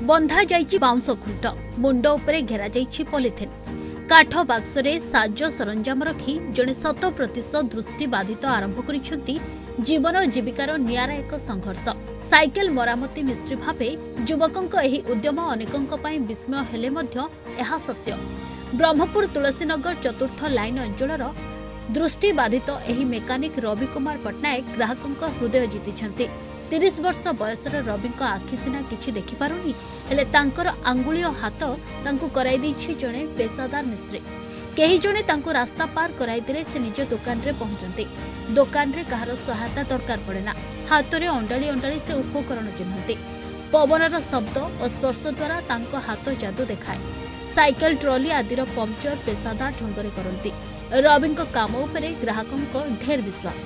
ବନ୍ଧା ଯାଇଛି ବାଉଁଶ ଖୁଣ୍ଟ, ମୁଣ୍ଡ ଉପରେ ଘେରାଯାଇଛି ପଲିଥିନ୍। କାଠ ବାକ୍ସରେ ସାଜ ସରଞ୍ଜାମ ରଖି ଜଣେ 100% ଦୃଷ୍ଟିବାଧିତ ଆରମ୍ଭ କରିଛନ୍ତି ଜୀବନ ଜୀବିକାର ନିଆରା ଏକ ସଂଘର୍ଷ। ସାଇକେଲ ମରାମତି ମିସ୍ତ୍ରୀ ଭାବେ ଯୁବକଙ୍କ ଏହି ଉଦ୍ୟମ ଅନେକଙ୍କ ପାଇଁ ବିସ୍ମୟ ହେଲେ ମଧ୍ୟ ଏହା ସତ୍ୟ। ବ୍ରହ୍ମପୁର ତୁଳସୀନଗର ଚତୁର୍ଥ ଲାଇନ୍ ଅଞ୍ଚଳର ଦୃଷ୍ଟିବାଧିତ ଏହି ମେକାନିକ ରବି କୁମାର ପଟ୍ଟନାୟକ ଗ୍ରାହକଙ୍କ ହୃଦୟ ଜିତିଛନ୍ତି। 30 ବର୍ଷ ବୟସର ରବିଙ୍କ ଆଖି ସିନା କିଛି ଦେଖିପାରୁନି, ହେଲେ ତାଙ୍କର ଆଙ୍ଗୁଳି ଓ ହାତ ତାଙ୍କୁ କରାଇ ଦେଇଛି ଜଣେ ପେସାଦାର ମିସ୍ତ୍ରୀ। କେହି ଜଣେ ତାଙ୍କୁ ରାସ୍ତା ପାର କରାଇଦେଲେ ସେ ନିଜ ଦୋକାନରେ ପହଞ୍ଚନ୍ତି। ଦୋକାନରେ କାହାର ସହାୟତା ଦରକାର ପଡ଼େନା। ହାତରେ ଅଣ୍ଡାଳି ଅଣ୍ଡାଳି ସେ ଉପକରଣ ଚିହ୍ନନ୍ତି। ପବନର ଶବ୍ଦ ଓ ସ୍ପର୍ଶ ଦ୍ୱାରା ତାଙ୍କ ହାତ ଯାଦୁ ଦେଖାଏ। ସାଇକେଲ, ଟ୍ରଲି ଆଦିର ପମ୍ପଚର ପେସାଦାର ଢଙ୍ଗରେ କରନ୍ତି। ରବିଙ୍କ କାମ ଉପରେ ଗ୍ରାହକଙ୍କ ଢେର ବିଶ୍ୱାସ।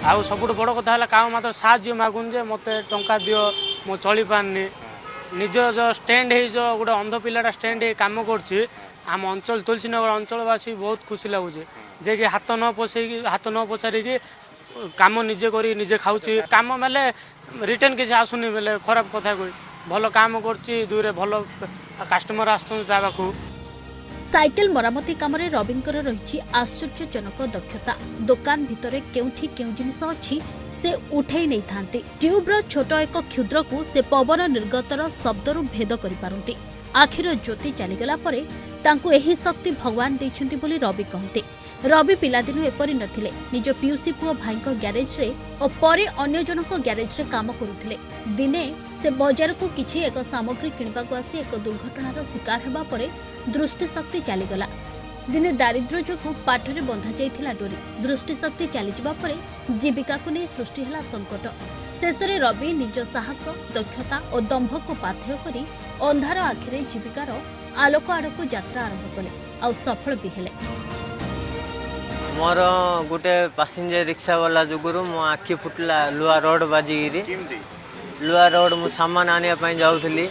ଆଉ ସବୁଠୁ ବଡ଼ କଥା ହେଲା, କାହା ମାତ୍ର ସାହାଯ୍ୟ ମାଗୁନି ଯେ ମୋତେ ଟଙ୍କା ଦିଅ, ମୁଁ ଚଳିପାରୁନି। ନିଜ ଯେଉଁ ଷ୍ଟାଣ୍ଡ ହେଇ, ଯେଉଁ ଗୋଟେ ଅନ୍ଧ ପିଲାଟା ଷ୍ଟାଣ୍ଡ ହେଇ କାମ କରୁଛି, ଆମ ଅଞ୍ଚଳ ତୁଳସୀନଗର ଅଞ୍ଚଳବାସୀ ବହୁତ ଖୁସି ଲାଗୁଛି ଯେ କି ହାତ ନ ପଶେଇକି, ହାତ ନ ପଚାରିକି କାମ ନିଜେ କରି ନିଜେ ଖାଉଛି। କାମ ବେଲେ ରିଟର୍ନ କିଛି ଆସୁନି ବେଲେ ଖରାପ କଥା କହି ଭଲ କାମ କରୁଛି। ଦୁଇରେ ଭଲ କଷ୍ଟମର ଆସୁଛନ୍ତି ତା ପାଖକୁ। ସାଇକେଲ ମରାମତି କାମରେ ରବିଙ୍କର ରହିଛି ଆଶ୍ଚର୍ଯ୍ୟଜନକ ଦକ୍ଷତା। ଦୋକାନ ଭିତରେ କେଉଁଠି କେଉଁ ଜିନିଷ ଅଛି, ସେ ଉଠେଇ ନେଇଥାନ୍ତି। ଟ୍ୟୁବ୍ର ଛୋଟ ଏକ କ୍ଷୁଦ୍ରକୁ ସେ ପବନ ନିର୍ଗତର ଶବ୍ଦରୁ ଭେଦ କରିପାରନ୍ତି। ଆଖିର ଜ୍ୟୋତି ଚାଲିଗଲା ପରେ ତାଙ୍କୁ ଏହି ଶକ୍ତି ଭଗବାନ ଦେଇଛନ୍ତି ବୋଲି ରବି କହନ୍ତି। ରବି ପିଲାଦିନୁ ଏପରି ନଥିଲେ। ନିଜ ପିଉସୀ ପୁଅ ଭାଇଙ୍କ ଗ୍ୟାରେଜରେ ଓ ପରେ ଅନ୍ୟ ଜଣଙ୍କ ଗ୍ୟାରେଜରେ କାମ କରୁଥିଲେ। ଦିନେ ସେ ବଜାରକୁ କିଛି ଏକ ସାମଗ୍ରୀ କିଣିବାକୁ ଆସି ଏକ ଦୁର୍ଘଟଣାର ଶିକାର ହେବା ପରେ ଦୃଷ୍ଟିଶକ୍ତି ଚାଲିଗଲା। ଦିନେ ଦାରିଦ୍ର୍ୟ ଯୋଗୁଁ ପାଠରେ ବନ୍ଧାଯାଇଥିଲା ଡୋରି। ଦୃଷ୍ଟିଶକ୍ତି ଚାଲିଯିବା ପରେ ଜୀବିକାକୁ ନେଇ ସୃଷ୍ଟି ହେଲା ସଙ୍କଟ। ଶେଷରେ ରବି ନିଜ ସାହସ, ଦକ୍ଷତା ଓ ଦମ୍ଭକୁ ପାଥେୟ କରି ଅନ୍ଧାର ଆଖିରେ ଜୀବିକାର ଆଲୋକ ଆଡ଼କୁ ଯାତ୍ରା ଆରମ୍ଭ କଲେ, ଆଉ ସଫଳ ବି ହେଲେ। ମୋର ଗୋଟେ ପାସେଞ୍ଜର ରିକ୍ସା ବାଲା ଯୋଗୁରୁ ମୋ ଆଖି ଫୁଟିଲା, ଲୁହା ରଡ଼ ବାଜିକିରି। ଲୁହା ରଡ଼, ମୁଁ ସାମାନ ଆଣିବା ପାଇଁ ଯାଉଥିଲି।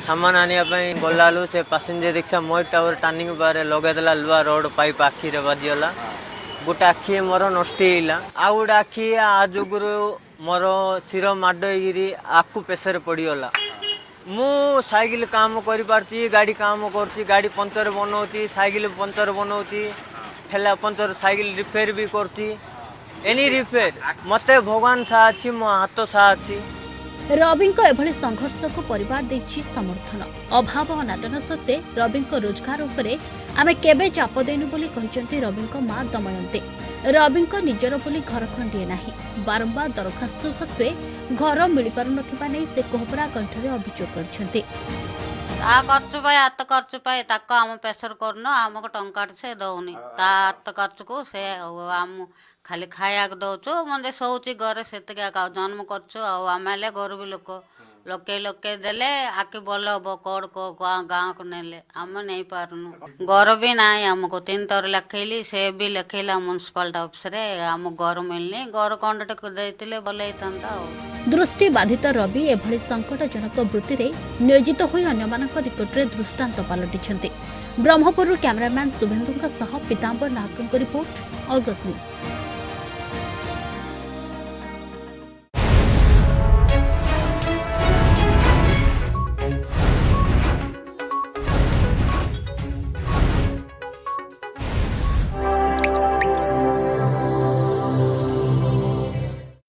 ସାମାନ ଆଣିବା ପାଇଁ ଗଲାବେଳକୁ ସେ ପାସେଞ୍ଜର ରିକ୍ସା ମୟୂର ଟାୱାର ଟର୍ଣ୍ଣିଂ ପାରେ ଲଗେଇଦେଲା ଲୁହା ରଡ଼ ପାଇପ୍, ଆଖିରେ ବାଜିଗଲା। ଗୋଟେ ଆଖି ମୋର ନଷ୍ଟ ହେଇଗଲା, ଆଉ ଗୋଟେ ଆଖି ଆ ଯୋଗୁରୁ ମୋର ଶିର ମାଡ଼ ହେଇକିରି ଆଖୁ ପ୍ରେସର ପଡ଼ିଗଲା। ମୁଁ ସାଇକେଲ କାମ କରିପାରୁଛି, ଗାଡ଼ି କାମ କରୁଛି, ଗାଡ଼ି ପଞ୍ଚର ବନଉଛି, ସାଇକେଲ ପଞ୍ଚର ବନଉଛି, ଠେଲା ପଞ୍ଚର, ସାଇକେଲ ରିପେୟାର ବି କରୁଛି, ଏନି ରିପେୟାର। ମତେ ଭଗବାନ ସାହା ଅଛି, ମୋ ହାତ ସାହା ଅଛି। ରବିଙ୍କ ଏଭଳି ସଂଘର୍ଷକୁ ପରିବାର ଦେଇଛି ସମର୍ଥନ। ଅଭାବ ଅନାଟନ ସତ୍ତ୍ୱେ ରବିଙ୍କ ରୋଜଗାର ଉପରେ ଆମେ କେବେ ଚାପ ଦେଇନୁ ବୋଲି କହିଛନ୍ତି ରବିଙ୍କ ମା ଦମୟନ୍ତୀ। ରବିଙ୍କ ନିଜର ବୋଲି ଘର ଖଣ୍ଡିଏ ନାହିଁ। ବାରମ୍ବାର ଦରଖାସ୍ତ ସତ୍ତ୍ୱେ ଘର ମିଳିପାରୁନଥିବା ନେଇ ସେ କୋହଭରା କଣ୍ଠରେ ଅଭିଯୋଗ କରିଛନ୍ତି। ତା ଖର୍ଚ୍ଚ ପାଇଁ, ହାତ ଖର୍ଚ୍ଚ ପାଇଁ ତାକୁ ଆମ ପ୍ରେସର କରୁନୁ। ଆମକୁ ଟଙ୍କାଟେ ସେ ଦଉନି ତା ହାତ ଖର୍ଚ୍ଚକୁ। ସେ ଆଉ ଆମ ଖାଲି ଖାଇବାକୁ ଦଉଛୁ, ମନ୍ଦେ ଶୋଉଛି ଘରେ, ସେତିକି ଏକା। ଆଉ ଜନ୍ମ କରୁଛୁ ଆଉ ଆମେ ହେଲେ ଗରିବ ଲୋକ। ଲୋକେ ଲୋକେ ଦେଲେ ଆଖି ଭଲ ହବ। କୋଡ଼ ଗାଁକୁ ନେଲେ ଆମେ ନେଇପାରୁନୁ। ଘର ବି ନାହିଁ ଆମକୁ। ତିନି ଥର ଲେଖେଇଲି, ସେ ବି ଲେଖେଇଲା ମ୍ୟୁନିସିପାଲିଟି ଅଫିସରେ, ଆମକୁ ଘର ମିଳିନି। ଘର ଖଣ୍ଡଟେ ଦେଇଥିଲେ ଭଲ ହେଇଥାନ୍ତା ଆଉ। ଦୃଷ୍ଟିବାଧିତ ରବି ଏଭଳି ସଙ୍କଟଜନକ ବୃତ୍ତିରେ ନିୟୋଜିତ ହୋଇ ଅନ୍ୟମାନଙ୍କ ନିକଟରେ ଦୃଷ୍ଟାନ୍ତ ପାଲଟିଛନ୍ତି। ବ୍ରହ୍ମପୁରରୁ କ୍ୟାମେରାମ୍ୟାନ୍ ଶୁଭେନ୍ଦୁଙ୍କ ସହ ପୀତାମ୍ବର ନାହକଙ୍କ ରିପୋର୍ଟ, ଅର୍ଗସ୍ ନ୍ୟୁଜ୍।